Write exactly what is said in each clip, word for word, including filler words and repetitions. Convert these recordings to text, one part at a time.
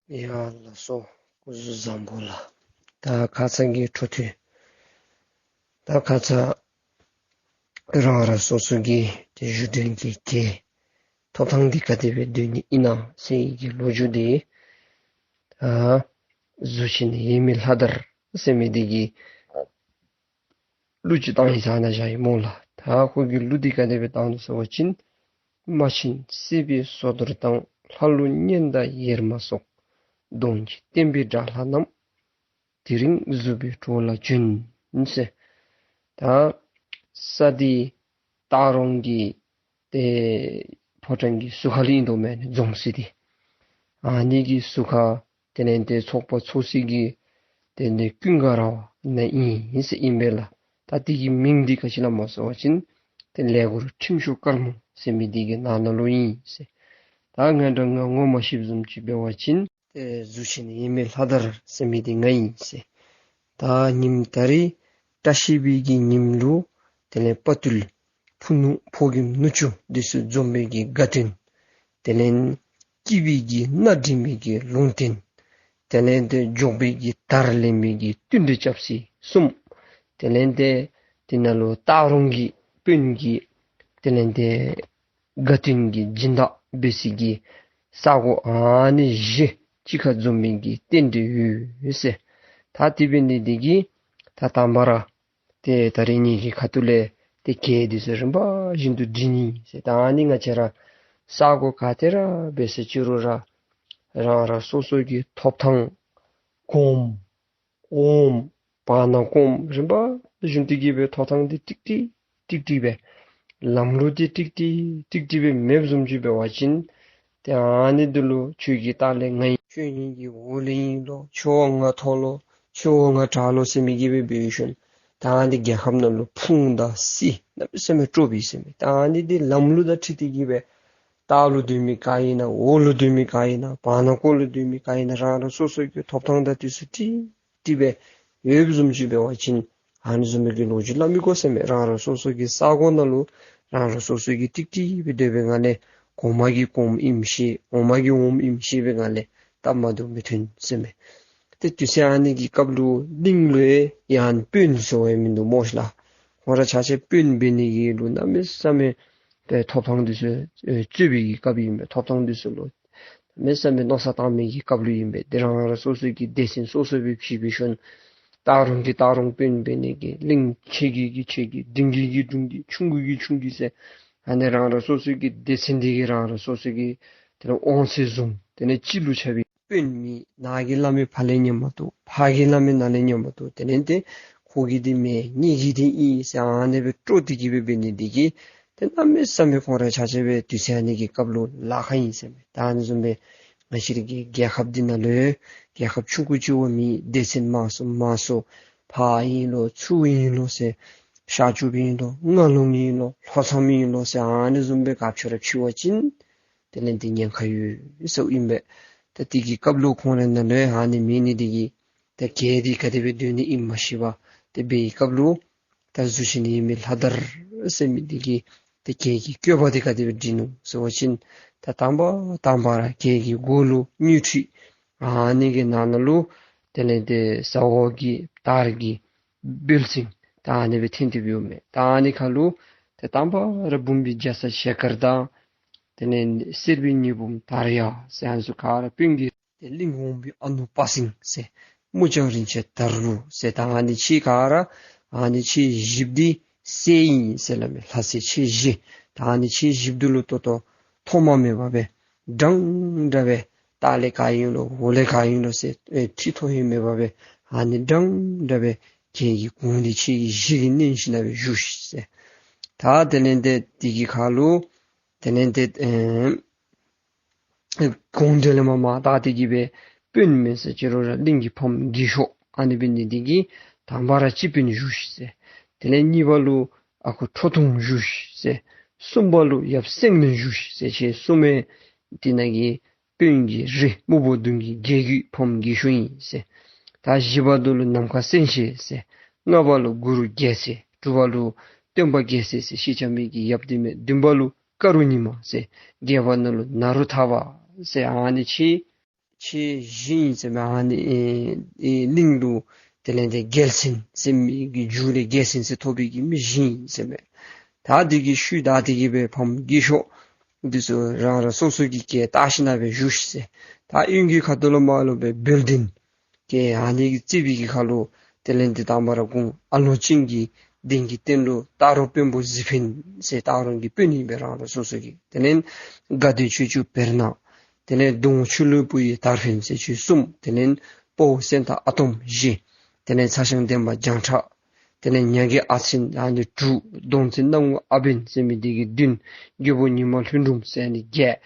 ཡ་ལགས་སོ། སྐུ་གཟུགས་བཟང་པོ་ལགས། ད་ཁ་ཙ་གི་འཕྲོ་མཐུད། ད་ཁ་ཙ་རང་རང་སོ་སོ་གི་ཏེ་བཞུགས་གྲལ་གྱི་གྱལ་ཐོབ་ཐང་འདི་ག་དེ་སྦེ་སྡོད་ནི་ཨིན་ན་ཟེར་གྱི་ལོ་རྒྱུས་འདི་ད་གཟུ་ཆེན་ཡེངས་མེད་ལྷ་དར་ཟེར་མི་འདི་གིས་གླུ་ཅིག་བཏང་ཡི་ཟེར་ནཱ་བཞག་ཡི་སྨོ་ལགས། ད་ཁོ་གིས་གླུ་འདི་ག་དེ་སྦེ་བཏང་ནུག་ཟེར་བ་ཅིན། རྨ་ཆེན་སྲིད་པའི་ཟོ་དོར་དང་། ལྷ་ཀླུ་གཉན་དང་ཡེར་མ་སོགས། གདོང་གི་བསྟན་པའི་དགྲ་ལྷ་རྣམས། དེ་རིང་གཟུ་བོའི་གྲོགས་ལ་བྱོན་ཟེར། ད་ས་འདི་སྟག་རོང་གི་ཏེ་ཕོ་བྲང་གི་ཟུར་ཁ་ལུ་ཨིན་དོ་མས་ནི་རྫོང་སྲིད་འདི། ཨ་ནི་གི་ཟུར་ཁ་དེ་ལས་ཏེ་ཚོགས་པ་ཚོགས་སྲིད་ཀྱི་དེ་ལས་ཀུན་དགའ་ར་བ་ནང་ཨིན་ཟེར་ཨིན་པས་ལགས། ད་དེ་གི་མིང་འདི་ག་ཅི་ལ་སྨོ་ཟེར་བ་ཅིན་ཏེ་ལས་སྒོར་ཁྲིམས་ཤོག་དཀར་མོ་ཟེར་མི་འདི་གི་ནང་ན་ལུ་ཨིན་ཟེར། ད་ང་འདྲ་ང་ངོ་མ་ཤེསཔ་བཟུམ་ཅིག་འབད་བ་ཅིན་ཏེ་གཟུ་ཆེན་ཡེངས་མེད་ལྷ་དར་ཟེར་མི་འདི་ང་ཨིན་ཟེར། ད་ཉིནམ་ད་རིས་བཀྲ་ཤིས་པའི་གི་ཉིནམ་ལུ་དེ་ལས་དཔའ་བརྟུལ་ཕུ་ནུ་ཕོ་རྒནམ་ནུ་གཅུང་འདི་ཚུ་འཛོམས་པའི་གི་དགའ་སྟོན། དེ་ལས་སྐྱིད་པའི་གི་སྣ་འདྲེན་པའི་གི་ལུང་བསྟན། དེ་ལས་ཏེ་འགྱོགས་པའི་གི་དར་ལེན་པའི་གི་བསྟུན་གྲོས་སྐྱབས་སེམས་གསུམ། དེ་ལས་ཏེ་དེ་ནང་ལུ་སྟག་རོང་གི་དཔོན་གྱི་དེ་ལས་ཏེ་དགའ་སྟོན་གྱི་སྦྱིན་བདག་འབད་སའི་གི་ས་གོ་ཨ་ནི་བཞི་གཅིག་ཁར་འཛོམས་མི་གི་རྟེན་འབྲེལ་ཡོད་ཟེར། ད་དེ་འབད་ནི་འདི་གིས་ད་དང་པ་ར་ཏེ་ད་རིས་ངེ་གི་ཁ་ཐུག་ལས་ཏེ་གྱལ་འདི་ཚུ་རིམ་པ་བཞིན་དུ་སྒྲིག་ནི་ཟེར། ད་ཨ་ནི་ང་བཅས་ར་ས་གོ་ག་ཏེ་ར་འབད་ཟེར་ཅི་རུང་ར་རང་རང་སོ་སོ་གི་ཐོབ་ཐང་གོངམ་འོགམ་བར་ན་གོངམ་རིམ་པ་བཞིན་དུ་གི་སྦེ་ཐོབ་ཐང་འདི་ཏིག་ཏིག་ཏིག་ཏིག་སྦེ་ལམ་ལུགས་འདི་ཏིག་ཏིག་ཏིག་ཏིག་སྦེ་མེདཔ་བཟུམ་ཅིག་འབད་བ་ཅིན་ཏེ་ཨ་ནི་འདི་ལུ་ཁྱོད་ཀྱི་ལྟག་ལས་ང་ཨིན། ཁྱོད་ངེ་གི་འོག་ལས་ཨིན་ལོ། ཁྱོད་འོག་ང་མཐོ་ལོ། ཁྱོད་འོག་ང་དྲག་ལོ་ཟེར་མི་གི་སྦེ་འབད་ཞིནམ་ད་ཨ་ནི་རྒྱལ་ཁབ་ནང་ལུ་ཕུང་དང་སི་གནམ་མེད་ས་མེད་དཀྲོག་པས་ཟེར་མས། ད་ཨ་ནི་འདི་ལམ་ལུགས་དང་འཁྲིལ་ཏེ་གི་སྦེ་ལྟག་ལུ་སྡོད་མི་ག་ཨིན་ན་འོག་ལུ་སྡོད་མི་ག་ཨིན་ན་བར་ན་གོང་ལུ་སྡོད་མི་ག་ཨིན་ན་རང་རང་སོ་སོ་གི་ཐོབ་ཐང་དང་འདི་ཚུ་ཏིག་ཏིག་སྦེ་ཡོདཔ་བཟུམ་ཅིག་འབད་བ་ཅིན་ཨ་ནི་བཟུམ་མའི་གི་ལོ་རྒྱུས་སླབ་མི་དགོ་ཟེར་མས། རང་རང་སོ་སོ་གི་ས་གོ་ནང་ལུ་རང་རང་སོ་སོ་གི་ཏིག་ཏིག་སྦེ་སྡོད་པའི་ངང་ལས་གོང་མ་གིས་གོངམ་ཨིནམ་ཤེས་འོག་མ་གིས་འོགམ་ཨིནམ་ཤེས་པའི་ངང་ལས་སྟབས་མ་བདེཝ་མི་ཐོན་ཟེར་མས། ཏེ་དུས་ཚོད་ཨ་ནི་གི་སྐབས་ལུ་གླིང་ལུ་ཡང་དཔོན་ཟེར་བ་ཡང་མིན་འདུག་སྨོ་ཤིག་ལགས། ཁོང་ར་ཆ་ཁྱབ་དཔོན་འབད་ནི་གི་ལུ་གནམ་མེད་ས་མེད་ཏེ་ཐོབ་ཐང་འདི་ཚུ་ཨེ་རྩོད་པའི་གི་སྐབས་ཨིན་པས། ཐོབ་ཐང་འདི་ཚུ་ལུ་གནམ་མེད་ས་མེད་མནོ་བསམ་བཏང་མི་གི་སྐབས་ལུ་ཨིན་པས། ཏེ་རང་རང་སོ་སོ་གི་སྡེ་ཚན་སོ་སོ་སྦེ་ཕྱེ་སྦེ་ཞིནམ་སྟག་རོང་གི་སྟག་རོང་དཔོན་འབད་ནི་གི་གླིང་ཆེ་གི་གི་ཆེ་གི་འབྲིང་གི་གི་འབྲིང་གི་ཆུང་གི་གི་ཆུང་གི་ཟེར་ཨ་ནི་རང་རང་སོ་སོ་གི་སྡེ་ཚན་འདི་གིས་རང་རང་སོ་སོ་གི་དེ་ལས་དབང་ཚད་བཟུང་དེ་ལས་སྤྱི་ལུ་ཆགས་པའི་དཔོན་མི་ནཱ་གིས་སླབ་མི་ཕར་ལས་ཉན་མ་བཏུབ། ཕར་གིས་སླབ་མི་ནཱ་ལས་ཉན་མ་བཏུབ། དེ་ལས་ཏེ་ཁོ་གི་འདི་མེན་ངེ་གི་འདི་ཨིན་ཟེར་ཨ་ནི་སྦེ་དཀྲོག་སྟེ་གི་སྦེ་འབད་ནི་འདི་གིས་ཏེ་གནམ་མེད་ས་མེད་ཁོང་ར་ཆ་ཁྱབ་སྦེ་དུས་ཚོད་ཨ་ནི་གི་སྐབས་ལུ་ལཱ་ཁག་ཨིན་ཟེར་མས། ད་ཨ་ནི་བཟུམ་སྦེ་ང་བཅས་ར་གི་རྒྱལ་ཁབ་འདི་ནང་ལུ་རྒྱལ་ཁབ་ཆུང་ཀུ་ཅིག་འབད་མི་སྡེ་ཚན་མང་སུ་མང་སུ་ཕར་ཨིན་ལོ་ཚུར་ཨིན་ལོ་ཟེར་ཤར་ཕྱོགསཔ་ཨིན་ལོ་རྔ་ཀླུང་ཨིན་ལོ་ལྷོ་མཚམས་ཨིན་ལོ་ཟེར་ཨ་ནི་བཟུམ་སྦེ་ག་ཕྱོགས་ར་ཕྱེ་བ་ཅིན་དེ་ལས་ཏེ་ཉེན་ཁ་ཡོད་ཟེར་ཨིན་པས། ད་དེ་གི་སྐབས་ལུ་ཁོང་རའི་ནང་ལུ་ཨ་ནི་མེད་ནི་འདི་གིས་ད་གྱལ་འདི་ག་དེ་སྦེ་སྡོད་ནི་ཨིནམ་མ་ཤེས་པར་ཏེ་འབད་བའི་སྐབས་ལུ་ད་གཟུ་ཆེན་ཡེངས་མེད་ལྷ་དར་ཟེར་མི་འདི་གིས་ད་གྱལ་གྱི་བཀོད་པ་འདི་ག་དེ་སྦེ་སྒྲིག་ནུག་ཟེར་བ་ཅིན་ད་དང་པ་དང་པ་ར་གྱལ་གྱི་སྒོ་ལུ་དངུལ་ཁྲི་ཨ་ནི་གི་ནང་ན་ལུ་དེ་ལས་ཏེ་ཟ་འོག་གི་དར་གྱི་འབུལ་ཚིགས་ད་ཨ་ནི་སྦེ་འཐེན་ཏེ་སྦེ་ཡོད་མས། ད་ཨ་ནི་ཁར་ལུ་ཏེ་དང་པ་ར་འབུམ་པའི་རྒྱ་ཚ་ཞལ་དཀར་དང་དེ་ལས་གསེར་པའི་ཉི་འབུམ་དར་ཡག་ཟེར་ཨ་ནི་ཚུ་ག་ར་དཔོན་གྱི་ཏེ་གླིང་འོག་མའི་ཨ་ནུ་དཔའ་སེང་ཟེར་མུ་ལྕང་རིན་ཆེན་དར་རུ་ཟེར་ད་ཨ་ནི་ཁྱེད་ག་ར་ཨ་ནི་ཁྱེད་བཞིཔོ་འདི་སྲས་ཨིན་ཟེར་སླབ་མས། ལྷ་སྲས་ཁྱེད་བཞི། ད་ཨ་ནི་ཁྱེད་བཞིཔོ་འདི་ལུ་ད་ལྟོ་ཐོག་མ་མེད་པར་སྦེ་འདྲན་འདྲ་སྦེ་ལྟག་ལས་ག་ཨིན་ལོ་འོག་ལས་ག་ཨིན་ལོ་ཟེར་ཨེ་ཁྲི་ཐོག་ཧེ་མེད་པར་སྦེ་ཨ་ནི་འདྲན་འདྲ་སྦེ་གྱལ་གྱི་གོང་འདི་ཁྱེད་ཀྱིས་བཞི་གིས་མནན་ཞིནམ་ལས་སྦེ་བཞུགས་ཤིག་ཟེར། ད་དེ་ལས་ཏེ་དེ་གི་ཁར་ལུ་དེ་ལས་ཏེ་ཨེ་གོང་དེ་ལས་མར་མར་བཏགས་ཏེ་གི་སྦེ་དཔོན་མེན་ཟེར་ཅི་རུང་ར་གླིང་གི་ཕམ་རྒས་ཤོས་ཨ་ནི་འབད་ནི་འདི་གིས་དང་པ་ར་སྤྱི་དཔོན་བཞུགས་ཤིག་ཟེར། དེ་ལས་གཉིས་པ་ལུ་ཨ་ཁུ་ཁྲོ་ཐུང་བཞུགས་ཤིག་ཟེར། གསུམ་པ་ལུ་ཡབ་སེང་བློན་བཞུགས་ཤིག་ཟེར། ཁྱེད་གསུམ་མེན་དེ་ནང་གི་དཔོན་གྱི་རིགས་སྨུག་པོ་གདོང་གི་རྒྱལ་རྒྱུད་ཕམ་རྒས་ཤོས་ཨིན་ཟེར། ད་བཞི་པ་འདི་ལུ་ནམ་མཁའ་སེང་ཞེས་ཟེར། ལྔ་པ་ལུ་གུ་རུ་རྒྱལ་མཚན། དྲུག་པ་ལུ་སྟོན་པ་རྒྱལ་མཚན་ཟེར་ཤེས་བྱ་མི་གི་ཡབ་འདི་མས། བདུན་པ་ལུ་ཀ་རུ་ཉི་མ་ཟེར། བརྒྱད་པ་འདི་ལུ་ནཱ་རོ་ཐར་པ་ཟེར། ཨ་ནི་ཁྱེད་ ཆེ་བཞི་ཨིན་ཟེར་མས། ཨ་ནི་ཨེ་ཨེ་གླིང་ལུ་དེ་ལས་འདི་རྒྱལ་མཚན་ཟེར་མི་གི་མཇུག་ལས་རྒྱལ་མཚན་ཟེར་ཐོབ་པའི་གི་མི་བཞི་ཨིན་ཟེར་མས། ད་དེ་གི་ཤུལ་ད་དེ་གི་སྦེ་ཕམ་རྒས་ཤོས་འདི་ཚུ་རང་རང་སོ་སོ་གི་གྱལ་བལྟ་ཞིན་ན་སྦེ་བཞུགས་ཤིག་ཟེར། ད་གཡོན་གྱི་ཁ་ཐུག་ལུ་མར་ལུ་སྦེ་དཔལ་ལྡན་གྱི་ཨ་ནི་གི་རྩིག་པའི་གི་ཁ་ལུ་དེ་ལས་འདི་དང་པ་ར་གུང་ཨ་ལོང་ཅན་གྱི་གདན་གྱི་སྟེང་ལུ་སྟག་རོང་དཔོན་པོ་གཟིག་འཕེན་ཟེར་སྟག་རོང་གི་དཔོན་ཨིན་པས་རང་རང་སོ་སོ་གི། དེ་ལས་དགའ་ལྡན་ཆོས་སྐྱོང་བེར་ནག། དེ་ལས་གདོང་ཆུ་ལུ་བུ་ཡི་དར་འཕེན་ཟེར་ཁྱོད་གསུམ། དེ་ལས་དཔའ་བོ་སེང་སྟག་ཨ་དོམ་བཞི། དེ་ལས་ཚ་ཞང་འདན་མ་བྱང་ཁྲ། དེ་ལས་ཉ་རྒོད་ཨ་ཚན་ཨ་ནི་དྲུག། གདོང་བཙན་སྣང་ངུ་ཨ་བེན་ཟེར་མི་འདི་གིས་བདུན། རྒོད་པོ་ཉི་མ་ལྷུན་འབྲུམ་ཟེར་ཨ་ནི་བརྒྱད།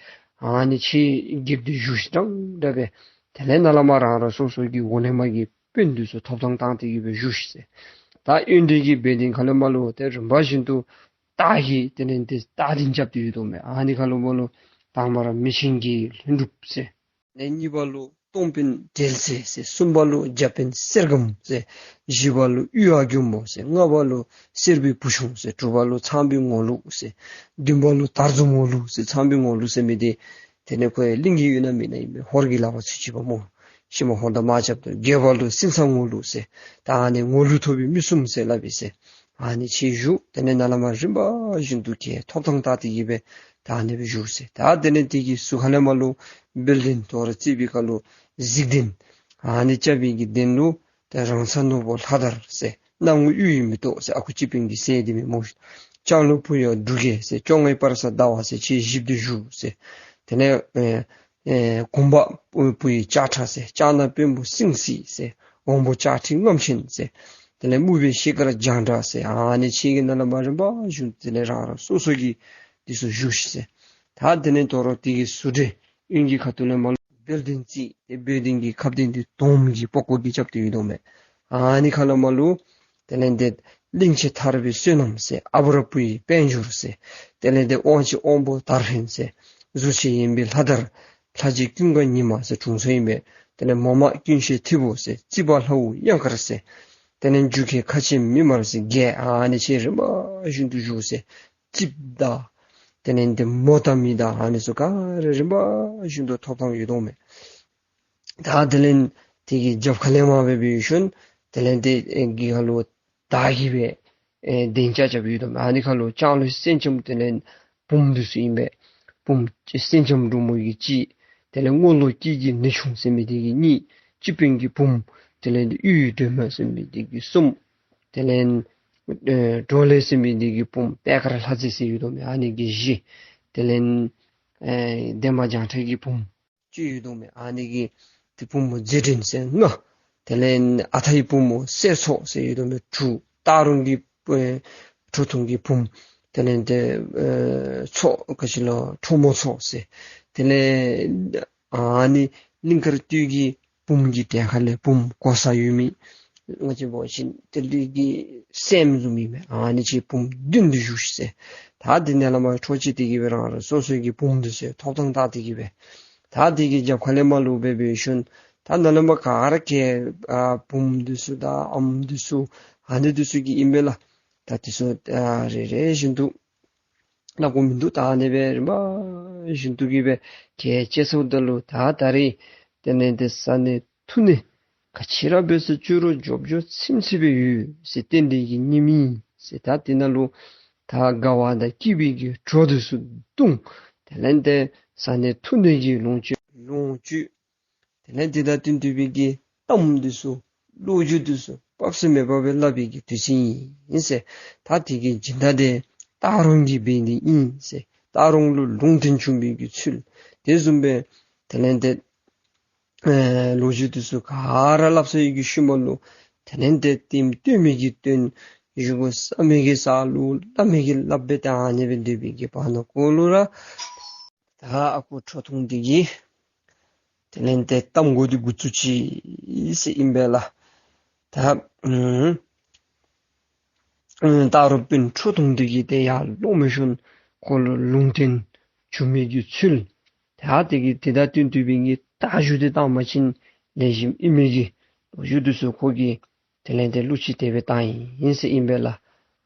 ཨ་ནི་ཆེ་བརྒྱད་འདི་བཞུགས་ཤིག་དྲང་དྲང་སྦེ། དེ་ལས་ནཱ་ལས་མར་རང་རང་སོ་སོ་གི་འོག་ལས་མར་གྱི་དཔོན་འདི་ཚུ་ཐོབ་ཐངས་བཏང་སྟེ་གི་སྦེ་བཞུགས་ཤིག་ཟེར། ད་གཡོན་གྱི་དཔལ་ལྡན་ཁ་ལས་མར་ལུ་ཏེ་རིམ་པ་བཞིན་དུ་སྟག་གི་དེ་ལས་འདི་སྟག་གདན་རྐྱབ་སྟེ་ཡོད་དོ་མས། ཨ་ནི་ཁ་ལུ་མར་ལུ་དང་པ་ར་མི་ཆེན་གྱི་ལྷུན་གྲུབ་ཟེར། ལས་གཉིས་པ་ལུ་སྟོང་དཔོན་བྲེལ་ཟེར་ཟེར། གསུམ་པ་ལུ་རྒྱ་དཔོན་གསེར་སྒམ་ཟེར། བཞི་པ་ལུ་གཡུ་ཨ་མགོན་པོ་ཟེར། ལྔ་པ་ལུ་གསེར་པའི་བུ་ཆུང་ཟེར། དྲུག་པ་ལུ་ཚངས་པའི་ངོ་ལུག་ཟེར། བདུན་པ་ལུ་དར་ཟུར་ངོ་ལུག་ཟེར། ཚངས་པའི་ངོ་ལུག་ཟེར་མི་འདི་དེ་ལས་ཁོ་ཡང་གླིང་གི་ཡོད་ན་མེད་ན་ཨིན་པས། ཧོར་གྱི་ལག་པར་ཚུད་ཅི་པ་སྨོ། ཤུལ་མ་ཧོར་དང་དམག་རྐྱབ་སྟེ། བརྒྱད་པ་ལུ་སེང་ས་ངོ་ལུག་ཟེར། ད་ཨ་ནི་ངོ་ལུག་ཐོབ་པའི་མི་གསུམ་ཟེར་སླབ་ཨིན་ཟེར། ཨ་ནི་ཅིག་བཞུགས། དེ་ལས་ནཱ་ལས་མར་རིམ་པ་བཞིན་དུ་གྱལ་ཐོབ་ཐངས་བལྟ་སྟེ་གི་སྦེ་ད་ཨ་ནི་སྦེ་བཞུགས་ཟེར། ད་དེ་ལས་དེ་གི་ཟུར་ཁ་ལས་མར་ལུ་དཔལ་ལྡན་དོ་རུང་རྩིག་པའི་ཁ་ལུ་གཟིག་གདན་ཨ་ནི་རྐྱབ་པའི་གི་གདན་ལུ་ཏེ་རང་ཚ་ནོར་བུ་ལྷ་དར་ཟེར། སྣང་ངུ་གཡུ་ཡི་མེ་ཏོག་ཟེར། ཨ་ཁུ་སྤྱི་དཔོན་གྱི་སྲས་འདི་མས་སྨོ། ལྕང་ལོ་བུ་ཡི་འབྲུག་རྒྱལ་ཟེར། བཅོ་ལྔའི་པ་ར་ས་ཟླ་བ་ཟེར། ཁྱེད་བཞི་འདི་བཞུགས་ཟེར། དེ་ལས་ཨེ་ཨེ་གུང་པ་བུ་ཡི་ལྕགས་ཁྲ་ཟེར། ལྕགས་ནག་དཔོན་པོ་སེང་སྲིད་ཟེར། འོམ་བུ་ལྕགས་ཁྲི་རྔམ་ཆེན་ཟེར། དེ་ལས་དམུ་པའི་ཤེལ་དཀར་རྒྱང་གྲགས་ཟེར། ཨ་ནི་ཅིག་གི་ནཱ་ལས་མར་རིམ་པ་བཞིན་དེ་ལས་རང་རང་སོ་སོ་གི་འདི་ཚུ་བཞུགས་ཤིག་ཟེར། ད་དེ་ལས་དོ་རུང་དེ་གི་ཟུར་འདི་གཡོན་གྱི་ཁ་ཐུག་ལས་མར་ལུ་དཔལ་ལྡན་རྩིག། ཏེ་དཔལ་ལྡན་གྱི་ཁ་གདན་འདི་དོམ་གྱི་པགས་ཀོ་གིས་རྐྱབ་སྟེ་ཡོད་དོ་མས། ཨ་ནི་ཁ་ལས་མར་ལུ་དེ་ལས་འདི་གླིང་ཆེན་ཐར་པའི་བསོད་ནམས་ཟེར། ཨ་བུ་ར་བུ་ཡི་དཔལ་འབྱོར་ཟེར། དེ་ལས་འདི་དབང་ཆེན་དབང་པོ་དར་འཕེན་ཟེར། གཟུགས་ཆེན་ཡེངས་པའི་ལྷ་དར། ལྷ་རྗེ་ཀུན་དགའ་ཉི་མ་ཟེར་དྲུང་འཚོ་ཨིན་པས། དེ་ལས་མོ་མ་ཀུན་ཤེས་ཐིབས་པོ་ཟེར། རྩིག་པ་ལྷ་བུ་གཡང་དཀར་ཟེར། དེ་ལས་འཇུ་མཁན་ཁ་ཆེམས་མི་དམར་ཟེར། བརྒྱད། ཨ་ནི་ཅིག་རིམ་པ་བཞིན་དུ་བཞུགས་ཟེར། རྩིགཔ་དང་དེ་ལས་འདི་མོ་དང་མི་དང་ཨ་ནི་ཚུ་ག་ར་རིམ་པ་བཞིན་དུ་ཐོབ་ཐངས་ཡོད་དོ་མས། ད་དེ་ལས་དེ་གི་རྒྱབ་ཁ་ལས་མར་སྦེ་འབད་ཞིནམ་དེ་ལས་དེ་ཨེ་གི་ཁ་ལུ་དར་གྱི་སྦེ་ཨེ་གདན་རྐྱབ་རྐྱབ་ཡོད་དོ་མས། ཨ་ནི་ཁ་ལུ་ལྕང་ལོ་སེང་ལྕམ་དེ་ལས་བུམོ་འདི་ཚུ་ཨིན་པས། བུམོ་སེང་ལྕམ་འབྲུག་མོ་གི་གཅིག། དེ་ལས་སྔོ་ལོ་སྐྱིད་ཀྱི་ནུ་ཆུང་ཟེར་མི་འདི་གི་གཉིས། སྤྱི་དཔོན་གྱི་བུམོ་དེ་ལས་འདི་གཡུ་ཡི་སྒྲོལ་མ་ཟེར་མི་འདི་གི་གསུམ། དེ་ལས་ཨེ་གྲོ་ལེགས་ཟེར་མི་འདི་གི་བུམོ་པད་དཀར་ལྷ་མཛེས་ཟེར་ཡོད་དོ་མས། ཨ་ནི་གི་བཞི། དེ་ལས་ཨེ་འདན་མ་བྱང་ཁྲ་གི་བུམོ་ཅིག་ཡོད་དོ་མས། ཨ་ནི་གི་དེ་བུམོ་མཛེས་སྤྲིན་ཟེར་ལྔ། དེ་ལས་ཨ་ཐའི་བུམོ་གསེར་མཚོ་ཟེར་ཡོད་དོ་མས་དྲུག། སྟག་རོང་གི་ཨེ་ཁྲོ་ཐུང་གི་བུམོ་དེ་ལས་དེ་ཨེ་མཚོ་ག་ཅི་ལོ་ཁྲོ་མོ་མཚོ་ཟེར། དེ་ལས་ཨ་ནི་གླིང་དཀར་སྟོད་ཀྱི་བུམོ་གི་གྲལ་ཁ་ལས་བུམོ་གོ་ས་ཡོད་མི་ང་བཅས་འབད་བ་ཅིན་དེ་ལས་ཀྱི་སྲསམོ་བཟུམ་ཨིན་མས། ཨ་ནི་ཅིག་བུམོ་བདུན་འདི་བཞུགས་ཤིག་ཟེར། ད་དེ་ནཱ་ལས་མར་འཕྲོ་ཅིག་དེ་གི་སྦེ་རང་རང་སོ་སོ་གི་བུམོ་འདི་ཚུ་ཐོབ་ཐངས་བལྟ་སྟེ་གི་སྦེ། ད་དེ་གི་རྒྱབ་ཁ་ལས་མར་ལུ་སྦེ་འབད་ཞིནམ་ད་ནཱ་ལས་མར་ག་ར་གི་ཨ་བུམོ་འདི་ཚུ་དང་ཨམ་འདི་ཚུ་ཨ་ནི་འདི་ཚུ་གི་ཨིན་པས་ལགས། ད་འདི་ཚུ་ཨ་རེ་རེ་བཞིན་དུ་སླབ་དགོཔ་མིན་འདུག། ད་ཨ་ནི་སྦེ་རིམ་པ་བཞིན་དུ་གི་སྦེ་གྱལ་བཅད་ཚརཝ་ད་ལུ་ད་ད་རིས་དེ་ལས་དེ་ས་གནས་ཐུ་ནེ་ག་ཅི་ར་འབད་ཟེར་བཅུག་རུང་འཇོབ་འཇོབ་ཚིམ་ཚིམ་སྦེ་ཡོད་ཟེར། རྟེན་འབྲེལ་གྱི་ཉིནམ་ཨིན་ཟེར། ད་དེ་ནང་ལུ་ད་དགའ་བ་དང་སྐྱིད་པའི་གི་བྲོ་འདི་ཚུ་བརྡུང་། དེ་ལས་དེ་ས་གནས་ཐུ་ནེ་གི་ལོངས་སྤྱོད་ལོངས་སྤྱོད་དེ་ལས་དེ་དང་བསྟུན་ཏེ་སྦེ་གི་གཏམ་འདི་ཚུ་ལོ་རྒྱུས་འདི་ཚུ་སྤབས་སེམས་མེད་པར་སྦེ་སླབ་པའི་གི་དུས་ཚོད་ཨིན་ཟེར། ད་དེ་གི་སྦྱིན་བདག་དེ་སྟག་རོང་གི་དཔལ་ལྡན་ཨིན་ཟེར། སྟག་རོང་ལུ་ལུང་བསྟན་བྱུང་བའི་གི་ཚུལ་དེ་བཟུམ་སྦེ་དེ་ལས་དེ་ཨེ་ལོ་རྒྱུས་འདི་ཚུ་ག་ར་སླབ་ཚར་བའི་གི་ཤུལ་མ་ལུ་དེ་ལས་དེ་ལྟདམོ་བསྟོད་མི་གིས་བསྟོད། ཞུ་དགོ་ཟེར་མི་གིས་ཟེར་ལུ་སླབ་མི་གིས་སླབ་སྦེ་ད་ཨ་ནི་སྦེ་སྡོད་པའི་གི་བར་ན་ཀོ་ལུ་ར་ད་ཨ་ཁུ་ཁྲོ་ཐུང་འདི་གིས་དེ་ལས་དེ་གཏམ་གོ་འདི་འགོ་བཙུགས་ཅི་ཟེར་ཨིན་པས་ལགས། ད་ཨུམ་ཨུམ་སྟག་རོང་དཔོན་ཁྲོ་ཐུང་འདི་གིས་དེ་ཡར་ལོང་མི་ཞིནམ་ཁོ་ལུ་ལུང་བསྟན་བྱུང་མི་གི་ཚུལ། ད་དེ་གི་དེ་དང་བསྟུན་ཏེ་སྦེ་གི་རྟ་རྒྱུག་འདི་བཏང་པ་ཅིན་ལེགས་ཤོམ་ཨིན་མི་གི་ལོ་རྒྱུས་འདི་ཚུ་ཁོ་གིས་དེ་ལས་དེ་གླུ་ཅིག་དེ་སྦེ་བཏང་ཡི་ཟེར་ཨིན་པས་ལགས།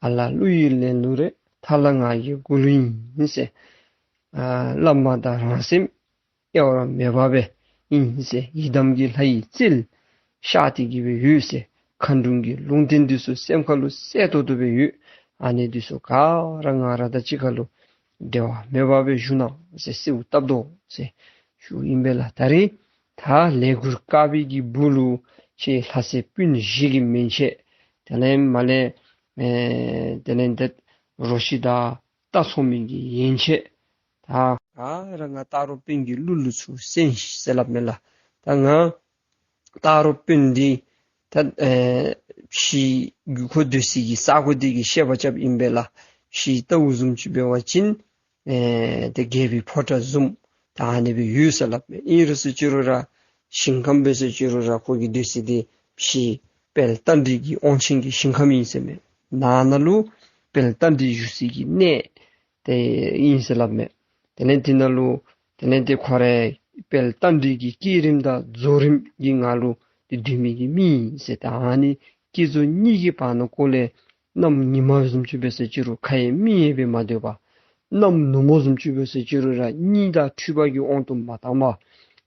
ཨ་ལ་གླུ་ཡི་ལེན་ལུགས་རེད། ཐ་ལ་ང་གི་མགུ་ལུས་ཡིན་ཟེར། ཨ་བླ་མ་དང་རང་སེམས་གཡོ་བ་མེད་པ་སྦེ་ ཨིན་ཟེར། ཡི་དམ་གྱི་ལྷ་ཡི་རྩལ་ཤར་ཏེ་གི་སྦེ་ཡོད་ཟེར། མཁའ་འགྲོ་གི་ལུང་བསྟན་འདི་ཚུ་སེམས་ཁ་ལུ་གསལ་ཏོག་ཏོ་སྦེ་ཡོད། ཨ་ནི་འདི་ཚུ་ག་ར་ང་ར་དང་གཅིག་ཁར་ལུ་འབྲལ་བ་མེད་པར་སྦེ་བཞུགས་གནང་ཟེར་གསོལཝ་བཏབ་དོ་ཟེར་ཞུཝ་ཨིན་པས་ལགས། ད་རིས་ད་ལས་གུར་དཀར་པོའི་གི་སྦུག་ལུ་ཁྱེད་ལྷ་སྲས་སྤུན་བཞི་གི་མན་ཆད་དེ་ལས་མར་ལས་ཨེ་དེ་ལས་འདི་རོ་ཁྱི་དང་རྟ་འཚོང་མི་གི་ཡན་ཆད་ད་ག་ར་ང་སྟག་རོང་དཔོན་གྱི་གླུ་ལུ་ཚུར་གསན་ཤིག་ཟེར་སླབ་མས་ལགས། ད་ང་སྟག་རོང་དཔོན་འདི་ད་ཨེ་ཕྱི་རྒྱུ་ཁོ་སྡོད་སའི་གི་ས་གོ་འདི་གི་བཤད་པ་རྐྱབ་ཨིན་པས་ལགས། ཕྱི་ལྟཝ་བཟུམ་ཅིག་འབད་བ་ཅིན་ཨེ་ཏེ་རྒྱལ་པོའི་ཕོ་བྲང་བཟུམ་ད་ཨ་ནི་སྦེ་ཡོད་ཟེར་སླབ་མས། ཨིན་རུང་ཟེར་ཅི་རུང་ར་ཞིང་ཁམས་འབད་ཟེར་ཅི་རུང་ར་ཁོ་གི་སྡོད་ས་འདི་ཕྱི་དཔལ་རྟ་མགྲིན་གྱི་དབང་ཆེན་གྱི་ཞིང་ཁམས་ཨིན་ཟེར་མས། ནང་ན་ལུ་དཔལ་རྟ་མགྲིན་བཞུགས་སའི་གི་གནས་དེ་ཨིན་ཟེར་སླབ་མས། དེ་ལས་དེ་ནང་ལུ་དེ་ལས་དེ་ཁོ་རའི་དཔལ་རྟ་མགྲིན་གྱི་བསྐྱེད་རིམ་དང་རྫོགས་རིམ་གྱི་ངང་ལུ་དེ་སྡོད་མི་གི་མི་ཨིན་ཟེར། ད་ཨ་ནི་བསྐྱེད་རྫོགས་གཉིས་ཀྱི་བར་ན་ཀོ་ལས་གནམ་ཉི་མ་བཟུམ་ཅིག་འབད་ཟེར་ཅི་རུང་ཁ་ཡང་མིག་ཡང་སྦེ་མ་སྡོད་པར་གནམ་ནུབ་མོ་བཟུམ་ཅིག་འབད་ཟེར་ཅི་རུང་ར་གཉིད་དང་འཁྲུལ་པ་གི་དབང་དུ་མ་བཏང་བར་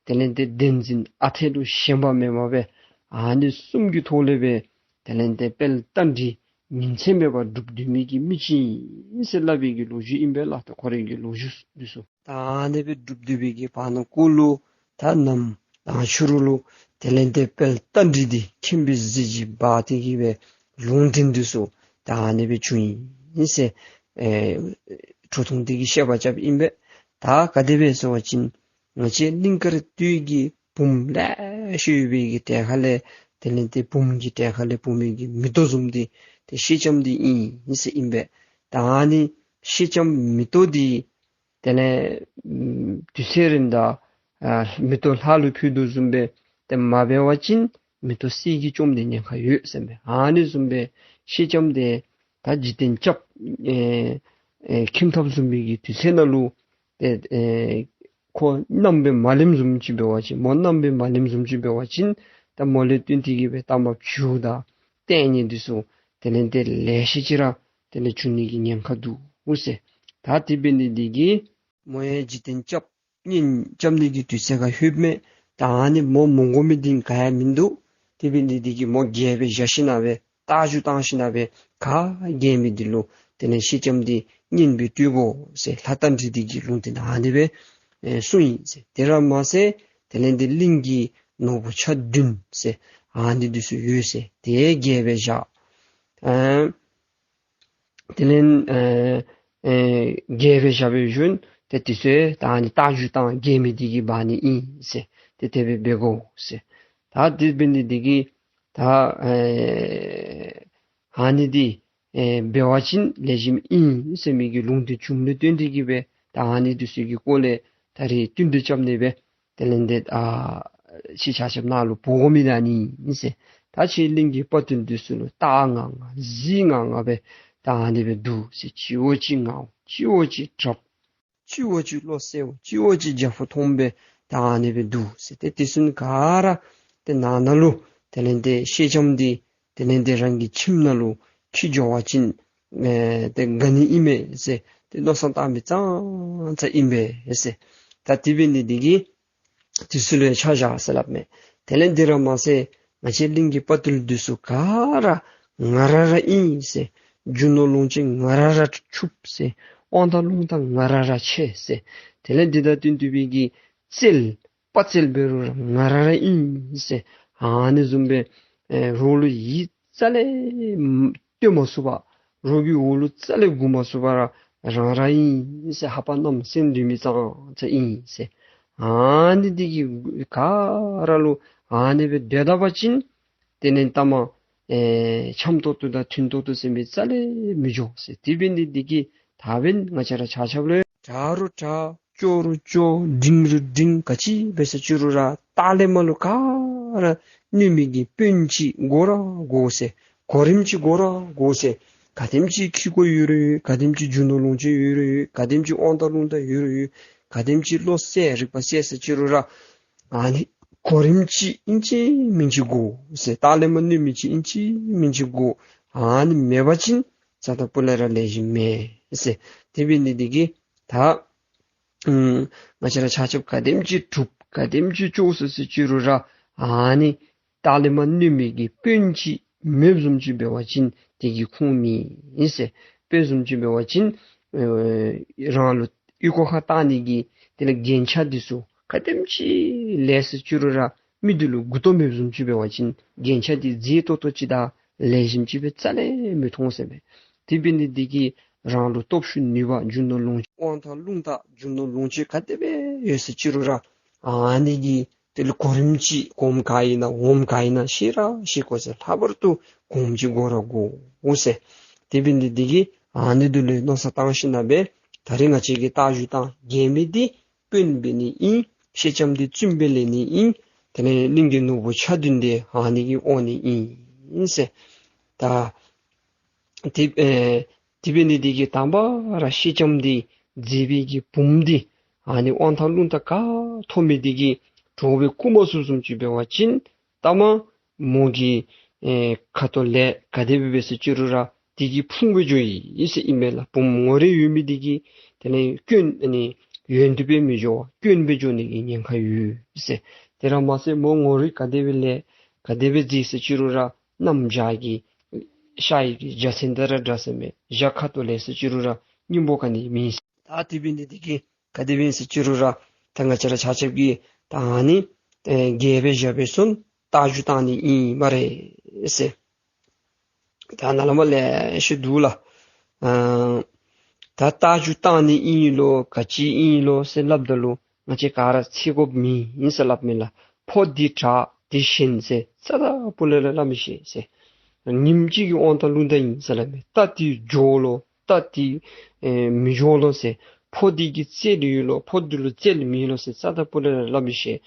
དེ་ལས་དེ་བདེན་འཛིན་ཨ་འཐས་ལུ་ཞེན་པ་མེད་པར་སྦེ་ཨ་ནི་གསུམ་གྱི་ཐོག་ལས་སྦེ་དེ་ལས་དེ་དཔལ་རྟ་མགྲིན་ཉིན་མཚན་མེད་པར་སྒྲུབ་སྡོད་མི་གི་མི་ཅིག་ཨིན་ཟེར་སླབ་པའི་གི་ལོ་རྒྱུས་ཨིན་པས་ལགས། ད་ཁོ་རའི་གི་ལོ་རྒྱུས་འདི་ཚུ་ད་ཨ་ནི་སྦེ་སྒྲུབ་སྡོད་པའི་གི་བར་ན་ཀོ་ལུ་ད་གནམ་དང་ཕྱི་རུ་ལུ་དེ་ལས་དེ་དཔལ་རྟ་མགྲིན་འདི་མཁྱེན་པའི་གཟི་བརྗིད་འབར་ཏེ་གི་སྦེ་ལུང་བསྟན་འདི་ཚུ་ད་ཨ་ནི་སྦེ་བྱུང་ཡི་ཟེར། ཨེ་ཁྲོ་ཐུང་འདི་གི་བཤད་པ་རྐྱབ་ཨིན་པས། ད་ག་དེ་སྦེ་ཟེར་བ་ཅིན་ང་བཅས་གླིང་དཀར་སྟོད་ཀྱི་བུམོ་ལེ་ཤ་ཡོད་པའི་གི་གྲལ་ཁ་ལས་དེ་ལས་དེ་བུམོ་གི་གྲལ་ཁ་ལས་བུམོ་གི་མེ་ཏོག་བཟུམ་འདི་ཏེ་སེང་ལྕམ་འདི་ཨིན་ཟེར་ཨིན་པས། ད་ཨ་ནི་སེང་ལྕམ་མེ་ཏོག་འདི་དེ་ལས་ཨམ་དུས་ཚོད་རིང་དང་ཨ་མེ་ཏོག་ལྷ་ལུ་ཕུལ་དོ་བཟུམ་སྦེ་ཏེ་མ་འབད་བ་ཅིན་མེ་ཏོག་གསེར་གྱིས་བཅོམ་ནི་ཉེན་ཁ་ཡོད་ཟེར་མས། ཨ་ནི་བཟུམ་སྦེ་སེང་ལྕམ་འདི་ད་འཇིག་རྟེན་སྐྱབས་ཨེ་ཨེ་ཁྱིམ་ཐབ་བཟུམ་མའི་གི་དུས་ཚོད་ནང་ལུ་ཏེ་ཨེ་ཁོ་མནའམ་སྦེ་མ་ལེནམ་བཟུམ་ཅིག་འབད་བ་ཅིན་མོ་མནའམ་སྦེ་མ་ལེནམ་བཟུམ་ཅིག་འབད་བ་ཅིན་ད་མོ་ལས་བརྟེན་ཏེ་གི་སྦེ་ད་མ་བྱུ་དང་ལྟས་ངན་འདི་ཚུ་དེ་ལས་དེ་ལེ་ཤ་ཅིག་ར་དེ་ལས་བྱུང་ནི་གི་ཉེན་ཁ་འདུག་ཟེར། ད་དེ་འབད་ནི་འདི་གིས་མོ་ཡང་འཇིག་རྟེན་སྐྱབས་གཉེན་རྐྱབ་ནི་གི་དུས་ཚོད་ཁར་ལྷོདཔ་མས། ད་ཨ་ནི་མོ་མ་དགོ་མི་འདི་ག་ཡང་མིན་འདུག། དེ་འབད་ནི་འདི་གིས་མོ་རྒྱལ་སྦེ་བཞག་ཞིན་ན་སྦེ་རྟ་རྒྱུག་བཏང་ཞིན་ན་སྦེ་ག་རྒྱལ་མི་འདི་ལུ་དེ་ལས་སེང་ལྕམ་འདི་གཉེན་སྦེ་སྤྲོད་དགོ་ཟེར་ལྷ་རྟ་མགྲིན་འདི་གིས་ལུང་བསྟན་ཨ་ནི་སྦེ་ཨེ་གསུངས་ཡི་ཟེར། དེ་ར་མ་ཚད་དེ་ལས་འདི་གླིང་གི་ནོར་བུ་ཆ་བདུན་ཟེར་ཨ་ནི་འདི་ཚུ་ཡོད་ཟེར། དེ་རྒྱལ་སྦེ་བཞག། ཨ་དེ་ལས་ཨེ་ཨེ་རྒྱལ་སྦེ་བཞག་པའི་ཤུལ་ཏེ་དེ་ཚུ་ད་ཨ་ནི་རྟ་རྒྱུག་བཏང་རྒྱལ་མི་འདི་གིས་འབག་ནི་ཨིན་ཟེར། ཏེ་དེ་སྦེ་འབད་དགོ་ཟེར། ད་དེ་འབད་ནི་འདི་གིས་ད་ཨེ་ཨ་ནི་འདི་ཨེ་འབད་བ་ཅིན་ལེགས་ཤོམ་ཨིན་ཟེར་མི་གི་ལུང་འདི་བྱུངམ་ལས་བརྟེན་ཏེ་གི་སྦེ་ད་ཨ་ནི་འདི་ཚུ་གི་སྐོར་ལས་ད་རིས་བསྟུན་གྲོས་རྐྱབ་ནི་སྦེ་དེ་ལས་འདི་ཨ་ཁྱེད་ཆ་ཁྱབ་ནཱ་ལུ་འབོ་དགོ་མི་ད་ཨ་ནི་ཨིན་ཟེར། ད་ཁྱེད་གླིང་གི་དཔའ་བརྟུལ་འདི་ཚུ་ལུ་རྟ་ལྔ་ལྔ་གཟིག་ལྔ་ལྔ་སྦེ་ད་ཨ་ནི་སྦེ་འདུག་ཟེར། གཅིག་བ་གཅིག་ངརཝ་གཅིག་བ་གཅིག་དྲགཔ་གཅིག་བ་གཅིག་བློ་གསལཝ་གཅིག་བ་གཅིག་རྒྱ་ཕོ་མཐོངམ་སྦེ་ད་ཨ་ནི་སྦེ་འདུག་ཟེར། ཏེ་དེ་ཚུ་ག་ར་ཏེ་ནང་ན་ལུ་དེ་ལས་འདི་སེང་ལྕམ་འདི་དེ་ལས་འདི་རང་གི་ཁྱིམ་ནང་ལུ་འཁྱིད་འགྱོ་བ་ཅིན་ཨེ་ཏེ་དགའ་ནི་ཨིན་མས་ཟེར་ཏེ་མནོ་བསམ་བཏང་མི་ཙང་ཙ་ཨིན་པས་ཟེར། ད་དེ་འབད་ནི་འདི་གིས་དེ་ཚུ་ལུ་ཡང་ཆ་བཞག་ཟེར་སླབ་མས། དེ་ལས་འདི་ར་མ་ཚད་ང་བཅས་གླིང་གི་དཔའ་བརྟུལ་འདི་ཚུ་ག་ར་ང་ར་ར་ཨིན་ཟེར། རྒྱུ་ནོར་ལོངས་སྤྱོད་ང་ར་ར་ཕྱུགཔ་ཟེར། དབང་ཐང་རླུང་རྟ་ང་ར་ར་ཆེ་ཟེར། དེ་ལས་འདི་དང་བསྟུན་ཏེ་སྦེ་གི་རྩལ་དཔའ་རྩལ་འབད་རུང་ར་ང་ར་ར་ཨིན་ཟེར། ཨ་ནི་བཟུམ་སྦེ་ཨེ་རོགས་ལུ་ཡིད་རྩ་ལས་ཨམ་གཏོད་མ་ཚུགས་པར་རོགས་ཀྱི་འོག་ལུ་རྩ་ལས་སྒུག་མ་ཚུགས་པར་ར་རང་ར་ཨིན་ཟེར་ཧ་པ་རྣམ་སེམས་འདུལ་མི་ཙང་ཙ་ཨིན་ཟེར། ཨ་ནི་འདི་གིས་ག་ར་ལུ་ཨ་ནི་སྦེ་སྡོད་ད་པ་ཅིན་དེ་ལས་ལྟ་མ་ཨེ་འཆམ་ཏོག་ཏོ་དང་མཐུན་ཏོག་ཏོ་ཟེར་མི་རྩ་ལས་མི་འགྱོ་ཟེར། དེ་འབད་ནི་འདི་གིས་ད་འབདན་ང་བཅས་ར་ཆ་ཁྱབ་ལུ་དྲག་རུང་དྲག་སྐྱོ་རུང་སྐྱོ་འབྲིང་རུང་འབྲིང་ག་ཅི་འབད་ཟེར་ཅི་རུང་ར་ལྟག་ལས་མར་ལུ་ག་ར་གནོད་མི་གི་དཔོན་ཅིག་དགོ་ར་དགོ་ཟེར། གོ་རིམ་ཅིག་དགོ་ར་དགོ་ཟེར། ག་དེམ་ཅིག་ཁྱི་གོ་ཡོད་རུང་ཡོད། ག་དེམ་ཅིག་རྒྱུ་ནོར་ལོངས་སྤྱོད་ཡོད་རུང་ཡོད། ག་དེམ་ཅིག་དབང་ཐང་རླུང་རྟ་ཡོད་རུང་ཡོད། ག་དེམ་ཅིག་བློ་གསལ་རིག་པ་གསལ་ཟེར་ཅི་རུང་ར་ཨ་ནི་གོ་རིམ་ཅིག་ཨིན་ཅི་མིན་ཅི་དགོ་ཟེར། ལྟག་ལས་མར་གནོད་མི་ཅིག་ཨིན་ཅི་མིན་ཅི་དགོ། ཨ་ནི་མེད་པ་ཅིན་རྩ་དང་སྤུ་ལས་ར་ལེགས་ཤོམ་མེད་ཟེར། དེ་འབད་ནི་འདི་གིས་ད་ཨམ་ང་བཅས་ར་ཆ་ཁྱབ་ག་དེམ་ཅིག་གྲུབ་ ག་དེམ་ཅིག་ལྕོགས་སོ་ཟེར་ཅི་རུང་ར་ཨ་ནི་ལྟག་ལས་མར་གནོན་མི་གི་དཔོན་ཅིག་མེདཔ་བཟུམ་ཅིག་འབད་བ་ཅིན་དེ་གི་ཁུངས་མེད་ཟེར། དཔོན་བཟུམ་ཅིག་འབད་བ་ཅིན་ཨེ་རང་ལུ་ཨོལ་ལྐོག་ཁར་བཏང་ནི་གི་དེ་ལས་རྒྱན་ཆ་འདི་ཚུ་ག་དེམ་ཅིག་ལེགས་སོ་ཅི་རུང་ར་མི་འདི་ལུ་མགུ་ཏོ་མེདཔ་བཟུམ་ཅིག་འབད་བ་ཅིན་རྒྱན་ཆ་འདི་མཛེས་ཏོག་ཏོ་ཅིག་དང་ལེགས་ཤོམ་ཅིག་སྦེ་རྩ་ལས་མི་མཐོང་ཟེར་མས། དེ་འབད་ནི་འདི་གིས་རང་ལུ་སྟོབས་ཤུགས་ནུས་པ་རྒྱུ་ནོར་ལོངས་སྤྱོད་དབང་ཐང་རླུང་རྟ་རྒྱུ་ནོར་ལོངས་སྤྱོད་ག་དེ་སྦེ་ཡོད་ཟེར་ཅི་རུང་ར་ཨ་ནི་གི་དེ་ལུ་གོ་རིམ་ཅིག་གོངམ་ག་ཨིན་ན་འོགམ་ག་ཨིན་ན་ཤེས་ར་ཤེས་དགོ་ཟེར། ལྷག་པར་དུ་གོངམ་ཅིག་དགོ་ར་དགོ་ཟེར། དེ་འབད་ནི་འདི་གིས་ཨ་ནི་འདི་ལུ་མནོ་བསམ་བཏང་ཞིནམ་ལས་ད་རིས་ང་བཅས་ཀྱིས་རྟ་རྒྱུག་བཏང་རྒྱལ་མི་འདི་དཔོན་འབད་ནི་ཨིན། ཤེལ་ལྕམ་འདི་བཙུནམོ་སྦེ་ལེན་ནི་ཨིན། དེ་ལས་གླིང་གི་ནོར་བུ་ཆ་བདུན་འདི་ཨ་ནི་གིས་དབང་ནི་ཨིན་ཟེར། ད་དེ་ཨེ་དེ་འབད་ནི་འདི་གིས་དང་པ་ར་ཤེལ་ལྕམ་འདི་མཛེས་པའི་གི་བུམོ་འདི་ཨ་ནི་དབང་ཐང་རླུང་རྟ་ག་ཐོབ་མི་འདི་གིས་གྲོགས་སྦེ་བཀུག་མ་ཚུགསཔ་བཟུམ་ཅིག་འབད་བ་ཅིན་ལྟ་མ་མོ་གི་ཨེ་ཁ་ཐུག་ལས་ག་དེ་སྦེ་འབད་ཟེར་ཅི་རུང་ར་དེ་གི་ཕུང་སྦེ་འགྱོཝ་ཨིན་ཟེར་ཨིན་མས་ལགས། བུམོ་ངོ་རིས་ཡོད་མི་འདི་གིས་དེ་ལས་སྐྱོན་ཨ་ནི་ཡོན་ཏན་སྦེ་མི་འགྱོ་བར་སྐྱོན་སྦེ་འགྱོ་ནི་གི་ཉེན་ཁ་ཡོད་ཟེར། དེ་ར་མ་ཚད་མོ་ངོ་རིས་ག་དེ་སྦེ་ལེགས་ག་དེ་སྦེ་མཛེས་ཟེར་ཅི་རུང་ར་གནམ་བྱཱར་གྱི་ཤར་ཡི་གི་འཇའ་ཚོན་དང་ར་འདྲ་ཟེར་མས། བྱཱར་ཁ་ཐུག་ལས་ཟེར་ཅི་རུང་ར་སྙིང་པོ་ག་ནི་མེད་ཟེར། ད་དེ་འབད་ནི་འདི་གིས་ག་དེ་སྦེ་ཨིན་ཟེར་ཅི་རུང་ར་ད་ང་བཅས་ར་ཆ་ཁྱབ་ཀྱིས་ད་ཨ་ནི་ཨེ་རྒྱལ་སྦེ་བཞག་སྦེ་སོང་རྟ་རྒྱུག་བཏང་ནི་ཨིན་སྨ་རེ་ཟེར། ད་ནཱ་ལས་མར་ལེ་ཤ་འདུག་ལགས། ཨ་ད་རྟ་རྒྱུག་བཏང་ནི་ཨིན་ལོ་ག་ཅི་ཨིན་ལོ་ཟེར་སླབ་ད་ལུ་ང་བཅས་ག་ར་འཚོལ་དགོཔ་མེད་ཨིན་ཟེར་སླབ་མས་ལགས། ཕོ་འདི་དྲག་འདི་ཞན་ཟེར་རྩ་དང་སྤུ་ལས་ར་སླབ་མི་ཤེས་ཟེར། ཉིནམ་གཅིག་གི་དབང་ཐང་རླུང་རྟ་ཨིན་ཟེར་སླབ་མས། རྟ་འདི་མགྱོགས་ལོ་རྟ་འདི་ཨེ་མི་མགྱོགས་ལོ་ཟེར། ཕོ་འདི་གི་རྩལ་ཡོད་ལོ་ཕོ་འདི་ལུ་རྩལ་མེད་ལོ་ཟེར་རྩ་དང་སྤུ་ལས་ར་སླབ་མི་ཤེས།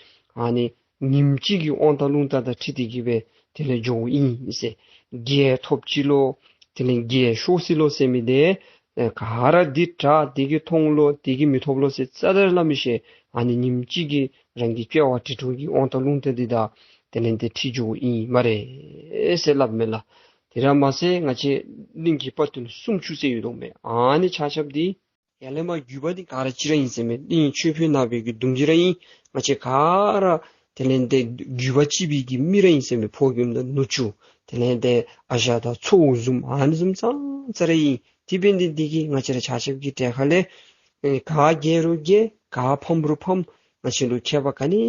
ཨ་ནི་ཉིནམ་གཅིག་གི་དབང་ཐང་རླུང་རྟ་དང་འཁྲིལ་ཏེ་གི་སྦེ་དེ་ལས་འགྱོཝ་ཨིན་ཟེར། རྒྱལ་ཐོབ་ཅི་ལོ་དེ་ལས་རྒྱལ་ཤོར་ཅི་ལོ་ཟེར་མི་འདི་ཨེ་ག་ར་འདི་དྲག་འདི་གིས་ཐོབ་ལོ་འདི་གིས་མི་ཐོབ་ལོ་ཟེར་རྩ་དང་སླབ་མི་ཤེས། ཨ་ནི་ཉིནམ་གཅིག་གི་རང་གི་སྐྱེ་བ་དྲུག་དྲུག་གི་དབང་ཐང་རླུང་རྟ་འདི་དང་དེ་ལས་འདི་འཁྲིལ་འགྱོཝ་ཨིན་སྨ་རེ་ཟེར་སླབ་མས་ལགས། དེ་ར་མ་ཚད་ང་བཅས་གླིང་གི་དཔའ་རྟུལ་སུམ་ཅུ་ཟེར་ཡོད་དོ་མས། ཨ་ནི་ཆ་ཁྱབ་འདི་ཡར་ལས་མར་རྒྱུད་པ་འདི་ག་ར་གཅིག་ར་ཨིན་ཟེར་མས། གླིང་ཆོས་འཕེལ་ནག་པོའི་གི་གདུང་གི་ར་ཨིན། ང་བཅས་ག་ར་དེ་ལས་འདི་རྒྱུད་པ་གཅིག་པའི་གི་མི་ར་ཨིན་ཟེར་མས། ཕོ་རྒནམ་དང་ནུ་གཅུང་དེ་ལས་འདི་ཨ་ཞང་དང་ཚའོ་བཟུམ་ཨ་ནི་བཟུམ་ཙང་ཙ་ར་ཨིན། དེ་འབད་ནི་འདི་གིས་ང་བཅས་ར་ཆ་ཁྱབ་ཀྱི་གྲལ་ཁ་ལས་ཨེ་ག་རྒྱལ་རུང་རྒྱལ་ག་ཕམ་རུང་ཕམ་ང་བཅས་ལུ་ཁྱད་པར་ག་ནི་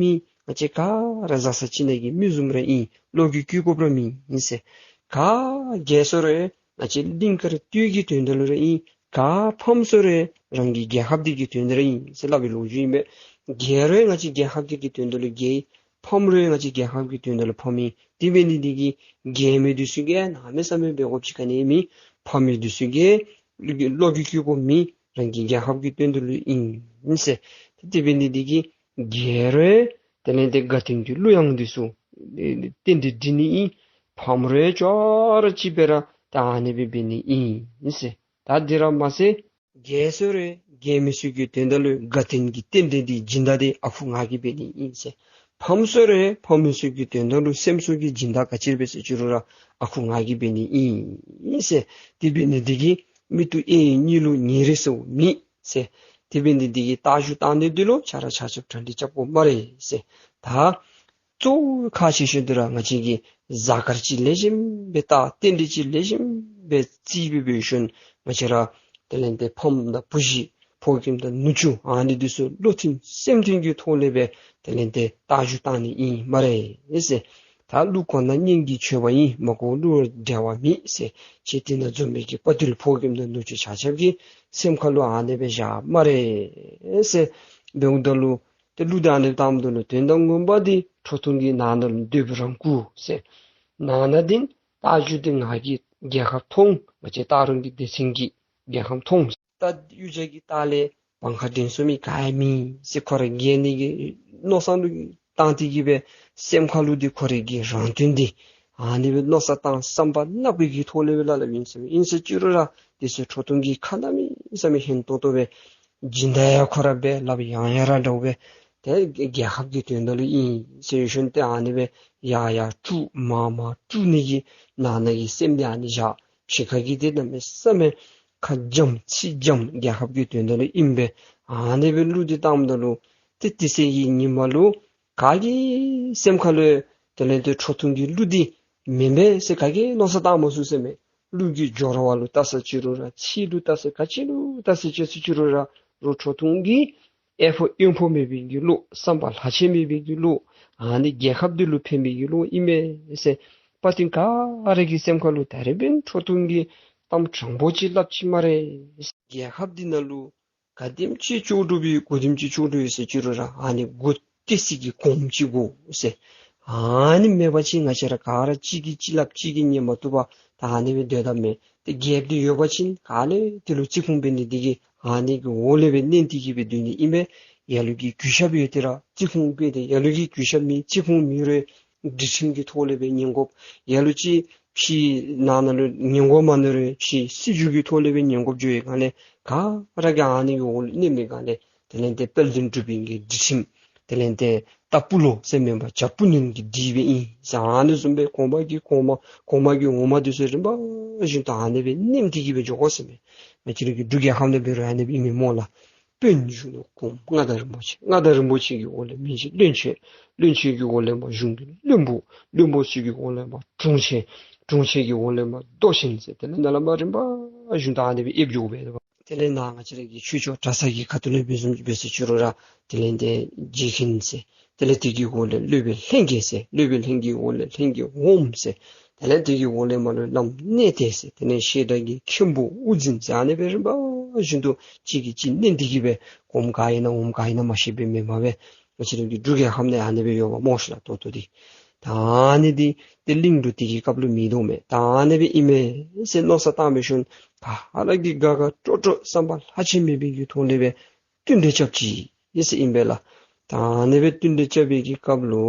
མེད། ང་བཅས་ག་ར་བཟའ་ཚང་གཅིག་ནང་གི་མི་བཟུམ་ར་ཨིན། བློ་གི་གུས་བཀུར་ར་མེད་ཨིན་ཟེར། ག་རྒྱལ་སོང་རུང་ང་བཅས་གླིང་དཀར་སྟོད་ཀྱི་དོན་དག་ལུ་ར་ཨིན། ག་ཕམ་སོང་རུང་རང་གི་རྒྱལ་ཁབ་འདི་གི་དོན་དག་ར་ཨིན་ཟེར་སླབ་པའི་ལོ་རྒྱུས་ཨིན་པས། རྒྱལ་རུང་ང་བཅས་རྒྱལ་ཁབ་འདི་གི་དོན་དག་ལུ་རྒྱལ། ཕམ་རུང་ང་བཅས་རྒྱལ་ཁབ་ཀྱི་དོན་དག་ལུ་ཕམ་ཨིན། དེ་འབད་ནི་འདི་གིས་རྒྱལ་མི་འདི་ཚུ་གིས་གནམ་མེད་ས་མེད་འབད་དགོཔ་ཅིག་ག་ནི་མེད། ཕམ་མི་འདི་ཚུ་གིས་བློ་གི་གུས་བཀུར་མེད། རང་གི་རྒྱལ་ཁབ་ཀྱི་དོན་དག་ལུ་ཨིན་ཟེར། དེ་འབད་ནི་འདི་གིས་རྒྱལ་རུང་དེ་ལས་འདི་དགའ་སྟོན་གྱི་གླུ་དབྱངས་འདི་ཚུ་རྟེན་འབྲེལ་འགྲིག་ནི་ཨིན། ཕམ་རུང་ཅོག་ར་གཅིག་སྦེ་ར་ད་ཨ་ནི་སྦེ་འབད་ནི་ཨིན་ཟེར། ད་འདི་ར་མ་ཚད་རྒྱལ་སོང་རུང་རྒྱལ་མི་ཚུ་གི་དོན་དག་ལུ་དགའ་སྟོན་གྱི་རྟེན་འབྲེལ་འདི་སྦྱིན་བདག་འདི་ཨ་ཁུ་ང་གིས་འབད་ནི་ཨིན་ཟེར། ཕམ་སོང་རུང་ཕམ་མི་ཚུ་གི་དོན་དག་ལུ་སེམས་གསོ་གི་སྦྱིན་བདག་ག་ཅི་ར་འབད་ཟེར་ཅི་རུང་ར་ཨ་ཁུ་ང་གིས་འབད་ནི་ཨིན་ཟེར། དེ་འབད་ནི་འདི་གིས་མིག་ཏོ་གཡས་གཉིས་ལུ་ཉེ་རིང་ཟེརཝ་མེད་ཟེར། དེ་འབད་ནི་འདི་གིས་རྟ་རྒྱུག་བཏང་ནི་འདི་ལུ་ཆ་ར་ཆ་ཁྱབ་གྲ་སྒྲིག་རྐྱབ་དགོ་སྨ་རེ་ཟེར། ད་གཙོ་བོ་ཁག་ཆེ་ཤོས་འདི་ར་ང་བཅས་ཀྱིས་གཟའ་སྐར་ཅིག་ལེགས་ཤོམ་སྦེ་བལྟ། རྟེན་འབྲེལ་ཅིག་ལེགས་ཤོམ་སྦེ་རྩིས་སྦེ་འབད་ཞིནམ་ང་བཅས་ར་དེ་ལས་འདི་ཕམ་དང་བུ་གཞི་ཕོ་རྒནམ་དང་ནུ་གཅུང་ཨ་ནི་འདི་ཚུ་བློ་མཐུན་སེམས་མཐུན་གྱི་ཐོག་ལས་སྦེ་དེ་ལས་འདི་རྟ་རྒྱུག་བཏང་ནི་ཨིན་སྨ་རེ་ཟེར། ད་གླུ་གོ་ན་སྙན་གྱི་མཆོད་པ་ཨིན། མ་གོ་གླུ་འབྲལ་བ་མེད་ཟེར། ཁྱེད་འདི་ན་འཛོམས་མི་གི་དཔའ་རྟུལ་ཕོ་རྒནམ་དང་ནུ་གཅུང་ཆ་ཁྱབ་ཀྱི་སེམས་ཁ་ལུ་ཨ་ནི་སྦེ་བཞག་སྨ་རེ་ཟེར། འབདཝ་ད་ལུ་ཏེ་གླུ་དང་ཨ་ནི་བཏངམ་ད་ལུ་དོན་དག་ངོ་མ་འདི་ཁྲོ་ཐུང་གི་ནང་ན་ལུ་འདོད་པའི་རང་བཀུར་ཟེར། ནང་ན་འདི་རྟ་རྒྱུག་འདི་ང་གིས་རྒྱལ་ཁ་ཐོབ། ང་བཅས་སྟག་རོང་གི་སྡེ་ཚན་གྱིས་རྒྱལ་ཁ་ཐོབ། ད་གཡུ་བྱ་གི་སྟག་ལས་བང་ཁ་འདྲེན་སོང་མི་ག་ཡང་མེད་ཟེར་ཁོ་ར་རྒྱལ་ནི་གི་མནོ་བསམ་ལུ་བཏང་སྟེ་གི་སྦེ་སེམས་ཁ་ལུ་འདི་ཁོ་རའི་གི་རང་དོན་འདི་ཨ་ནི་སྦེ་མནོ་བསམ་བཏང་བསམ་པ་ནག་པོའི་གི་ཐོག་ལས་སྦེ་སླབ་སླབ་ཨིན་ཟེར་མས། ཨིན་ཟེར་ཅི་རུང་ར་འདི་ཚུ་ཁྲོ་ཐུང་གི་ཁ་གནམ་མེད་ས་མེད་ཧན་ཏོང་ཏོ་སྦེ་སྦྱིན་བདག་ཡང་ཁོ་ར་སྦེ་སླབ་ཡང་ཡང་ར་འདྲཝ་སྦེ་ཏེ་རྒྱལ་ཁབ་ཀྱི་དོན་དག་ལུ་ཨིན་ཟེར་ཞིནམ་ཏེ་ཨ་ནི་སྦེ་ཡར་ཡར་དཀྲུག་མར་མར་དཀྲུག་ནི་གི་ནང་ན་གི་སེམས་འདི་ཨ་ནི་བཞག། ཕྱི་ཁ་གི་འདི་གནམ་མེད་ས་མེད་ཁ་འཇམ་ཚིག་འཇམ་རྒྱལ་ཁབ་ཀྱི་དོན་དག་ལུ་ཨིན་པས། ཨ་ནི་སྦེ་གླུ་འདི་བཏངམ་ད་ལུ་ ཏེ་དེ་ཚེ་གི་ཉིནམ་ལུ་ག་གི་སེམས་ཁ་ལུ་དེ་ལས་ཏེ་ཁྲོ་ཐུང་གི་གླུ་འདི་མེན་པས་ཟེར་ག་གིས་མནོ་བསམ་བཏང་མ་ཚུགས་ཟེར་མས། གླུ་གི་སྦྱོར་བ་ལུ་བལྟ་ས་ཅི་རུང་ར་ཚིག་ལུ་བལྟ་ས་ག་ཅི་ལུ་བལྟ་ས་ཅི་སུ་ཅི་རུང་ར་རོགས་ཁྲོ་ཐུང་གི་ཨེ་ཕོག་གཡོན་ཕོག་མེད་པའི་གི་གླུ་བསམ་པ་ལྷག་ཆད་མེད་པའི་གི་གླུ་ཨ་ནི་རྒྱལ་ཁབ་འདི་ལུ་ཕན་པའི་གི་གླུ་ཨིན་མས་ཟེར་དཔའ་རྟུལ་ག་ར་གི་སེམས་ཁ་ལུ་ད་རིས་འབདན་ཁྲོ་ཐུང་གིས་གཏམ་དྲང་པོ་ཅིག་སླབ་ཅི་སྨ་རེ། རྒྱལ་ཁབ་འདི་ནང་ལུ་ག་དེམ་ཅིག་ལྕོགས་གྲུབ་པའི་གོ་དེམ་ཅིག་ལྕོགས་གྲུབ་ཡོད་ཟེར་ཅི་རུང་ར་ཨ་ནི་དགོ་ཏེ་ཟེར་གི་གོངམ་ཅིག་དགོ་ཟེར། ཨ་ནི་མེད་པ་ཅིན་ང་བཅས་ར་ག་ར་གཅིག་གིས་གཅིག་སླབ་གཅིག་གིས་ཉན་མ་བཏུབ་པར་ད་ཨ་ནི་སྦེ་སྡོད་དོ་མས། ཏེ་རྒྱལཔོ་འདི་ཡོད་པ་ཅིན་ག་ལས་དེ་ལུ་རྩིས་ཁུངས་འབད་ནི་འདི་གིས་ཨ་ནི་གི་འོག་ལས་སྦེ་གནོན་ཏེ་གི་སྦེ་སྡོད་ནི་ཨིན་པས། ལ་ལུ་གིས་གུས་ཞབས་ཡོད་དེ་ར་རྩིས་ཁུངས་འབད་དེ་ལ་ལུ་གིས་གུས་ཞབས་མེད་རྩིས་ཁུངས་མེད་རུང་སྒྲིག་ཁྲིམས་ཀྱི་ཐོག་ལས་སྦེ་ཉན་དགོཔ། ལ་ལུ་ཅིག་ཕྱི་ནང་ན་ལུ་ཉན་དགོ་མ་མནོ་རུང་ཕྱི་སྲིད་བྱུས་ཀྱི་ཐོག་ལས་སྦེ་ཉན་དགོཔ་འགྱོ་བའི་སྒང་ལས་ག་ར་གིས་ཨ་ནི་གི་འོག་ལུ་གནོད་མི་སྒང་ལས་དེ་ལས་ཏེ་དཔལ་ལྡན་འབྲུག་པའི་གི་སྒྲིག་ཁྲིམས་དེ་ལས་ཏེ་རྟ་སྤུ་ལོ་ཟེར་མེན་པར་བྱ་སྤུ་ནོར་གྱི་སྒྲིག་སྦེ་ཨིན་ཟེར་ཨ་ནི་བཟུམ་སྦེ་གོང་མ་གི་གོང་མ་གོང་མ་གི་འོག་མ་འདི་ཚུ་རིམ་པ་བཞིན་དུ་ཨ་ནི་སྦེ་གནོན་ཏེ་གི་སྦེ་འགྱོ་དགོ་ཟེར་མས། ང་བཅས་ར་གི་འབྲུག་རྒྱལ་ཁབ་ནང་འབད་རུང་ཨ་ནི་སྦེ་ཨིན་མས་སྨོ་ལགས། དཔོན་གཞོན་ནུ་གོངམ་མངའ་བདག་རིན་པོ་ཆེ། མངའ་བདག་རིན་པོ་ཆེ་གི་འོག་ལས་མི་རྗེ་བློན་ཆེན། བློན་ཆེན་གྱི་འོག་ལས་མར་གཞུང་གི་བློན་པོ། བློན་པོ་ཚུ་གི་འོག་ལས་མར་དྲུང་ཆེན། དྲུང་ཆེན་གྱི་འོག་ལས་མར་མདོ་ཆེན་ཟེར་དེ་ལས་ནཱ་ལས་མར་རིམ་པ་བཞིན་དུ་ཨ་ནི་སྦེ་ཨེབ་འགྱོཝ་མས། དེ་ལས་ནཱ་ང་བཅས་ར་གི་ཆོས་ཕྱོགས་གྲྭ་ཚང་གི་ཁ་ཐུག་ལས་འབད་བཟུམ་འབད་ཟེར་ཅི་རུང་ར་དེ་ལས་ཏེ་རྗེ་མཁན་ཟེར། དེ་ལས་དེ་གི་འོག་ལས་སློབ་དཔོན་ལྷན་རྒྱས་ཟེར། སློབ་དཔོན་ལྷན་རྒྱས་འོག་ལས་ལྷན་རྒྱས་འོགམ་ཟེར། དེ་ལས་དེ་གི་འོག་ལས་མར་ལུ་བླམ་གནས་བརྟན་ཟེར། དེ་ལས་བཤད་གྲྭ་གི་མཁན་པོ་དབུ་འཛིན་ཟེར་ཨ་ནི་སྦེ་རིམ་པ་བཞིན་དུ་གཅིག་གིས་གཅིག་གནོན་ཏེ་གི་སྦེ་གོངམ་ག་ཨིན་ན་འོགམ་ག་ཨིན་ན་མ་ཤེས་པའི་མེན་མས་པས། ང་བཅས་ར་གི་འབྲུག་རྒྱལ་ཁབ་ནང་ཨ་ནི་སྦེ་ཡོདཔ་སྨོ་ཤིག་ལགས། ད་ལྟོ་འདི་ད་ཨ་ནི་འདི་ཏེ་གླིང་འབྲུག་དེ་གི་སྐབས་ལུ་མེད་དོ་མས། ད་ཨ་ནི་སྦེ་ཨིན་མས་ཟེར་མནོ་བསམ་བཏང་བའི་ཤུལ་ག་ར་གིས་དགའ་དགའ་སྤྲོ་སྤྲོ་བསམ་པ་ལྷག་ཆད་མེད་པའི་གི་ཐོག་ལས་སྦེ་བསྟུན་གྲོས་རྐྱབ་ཅི་ཟེར་ཨིན་པས་ལགས། ད་ཨ་ནི་སྦེ་བསྟུན་གྲོས་རྐྱབ་པའི་གི་སྐབས་ལུ་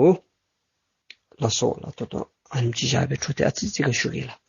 ལགས་སོ་ལགས། ད་ལྟོ་ཨ་ནེམ་ཅིག་བཞག་སྦེ་འཕྲོ་འདི་ཨ་ཙི་ཅིག་ཁར་ཞུ་གེ་ལགས།